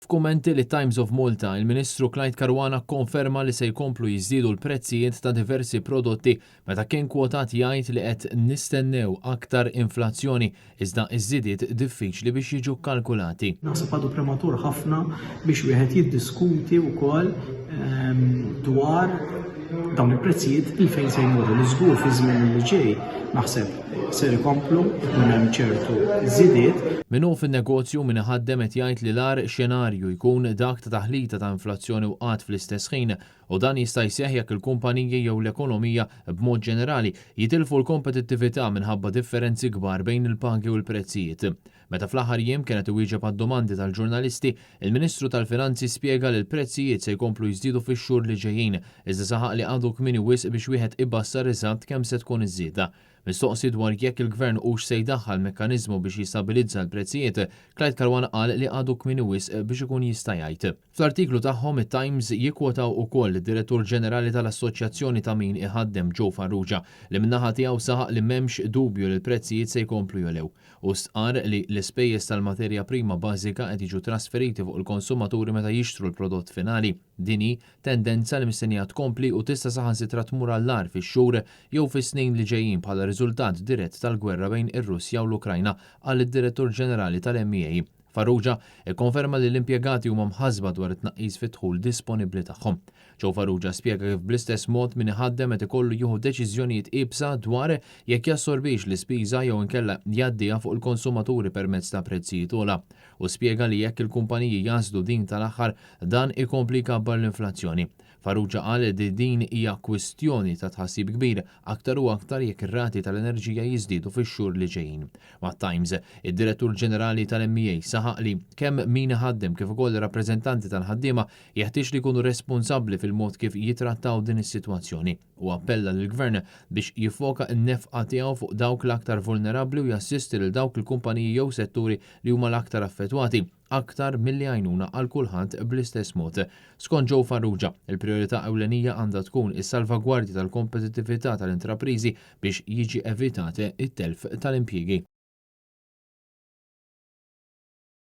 F'kummenti lit-Times of Malta, il-Ministru Clyde Caruana kkonferma li se jkomplu jiżdiedu l-prezzijiet ta' diversi prodotti meta kien kwotat jgħid li qed nistennew aktar inflazzjoni iżda ż-żidiet diffiċli biex jiġu kkalkulati. Naħseb għadu prematur ħafna biex wieħed jiddiskuti wkoll dwar dawn il-prezzijiet il fejn se jmorru li żgur fi żmien li ġej naħseb ser ikomplu ikun hemm ċertu żidiet. Min hu fin-negozju u min iħaddem qed jgħid li l-agħar xenarju jkun dak ta' taħlita ta' inflazzjoni u qgħad fl-istess ħin u dan jista' jseħħ jekk il-kumpaniji jew l-ekonomija b'mod ġenerali jitilfu l-kompetittività minħabba differenzi kbar bejn il-pagi u l-prezzijiet. Meta fl-aħħar jiem kien qed iwieġeb għad-domandi tal-ġurnalisti, il-Ministru tal-Finanzi spjega li l-prezzijiet se jkomplu jiżdiedu fix-xhur li ġejjin, iżda saħaq li għadu kmieni wisq biex wieħed ibassar eżatt kemm se tkun iż-żieda. Mistoqsi dwar jekk il-Gvern hux se jdaħħal mekkaniżmu biex jistabilizza l-prezzijiet, Clyde Caruana qal li għadu kmieni wisq biex ikun jista' jgħid. Fl-artiklu tagħhom it-Times jikkwotaw ukoll lid-Direttur Ġenerali tal-Assoċjazzjoni ta' Min Iħaddem Joe Farrugia li min-naħa tiegħu saħaq li m'hemmx dubju li l-prezzijiet se jkomplu jogħlew. Hu stqarr li l-ispejjeż tal-materja prima bażika qed jiġu trasferiti fuq il-konsumaturi meta jixtru l-prodott finali. Din hi tendenza li mistennija tkompli u tista' saħansitra tmur għall-agħar fix-xhur jew fis-snin li ġejjin bħala riżultat dirett tal-gwerra bejn ir-Russja u l-Ukrajna, qal id-Direttur Ġenerali tal-MEA. Farrugia kkonferma li l-impjegati huma mħassba dwar it-tnaqqis fid-dħul disponibbli tagħhom. Joe Farrugia spjega kif bl-istess mod min iħaddem qed ikollu jieħu deċiżjonijiet iebsa dwar jekk jassorbix l-ispiża jew inkella jgħaddiha fuq il-konsumaturi permezz ta' prezzijiet ogħla. Hu spjega li jekk il-kumpaniji jagħżlu din tal-aħħar dan ikompli jkabbar l-inflazzjoni. Farrugia qal li din hija kwistjoni ta' tħassib kbir, aktar u aktar jekk ir-rati tal-enerġija jiżdiedu fix-xhur li ġejjin. Mat-Times, id-Direttur Ġenerali tal-MEA saħaq li kemm min iħaddem kif ukoll ir-rappreżentanti tal-ħaddiema jeħtieġ li jkunu responsabbli fil-mod kif jitrattaw din is-sitwazzjoni u appella lill-Gvern biex jiffoka n-nefqa tiegħu fuq dawk l-aktar vulnerabbli u jassisti lil dawk il-kumpaniji jew setturi li huma l-aktar affettwati aktar milli għajnuna għal kulħadd bl-istess mod. Skont Joe Farrugia, il-prijorità ewlenija għandha tkun is-salvagwardja tal-kompetittività tal-intrapriżi biex jiġi evitat it-telf tal-impjiegi.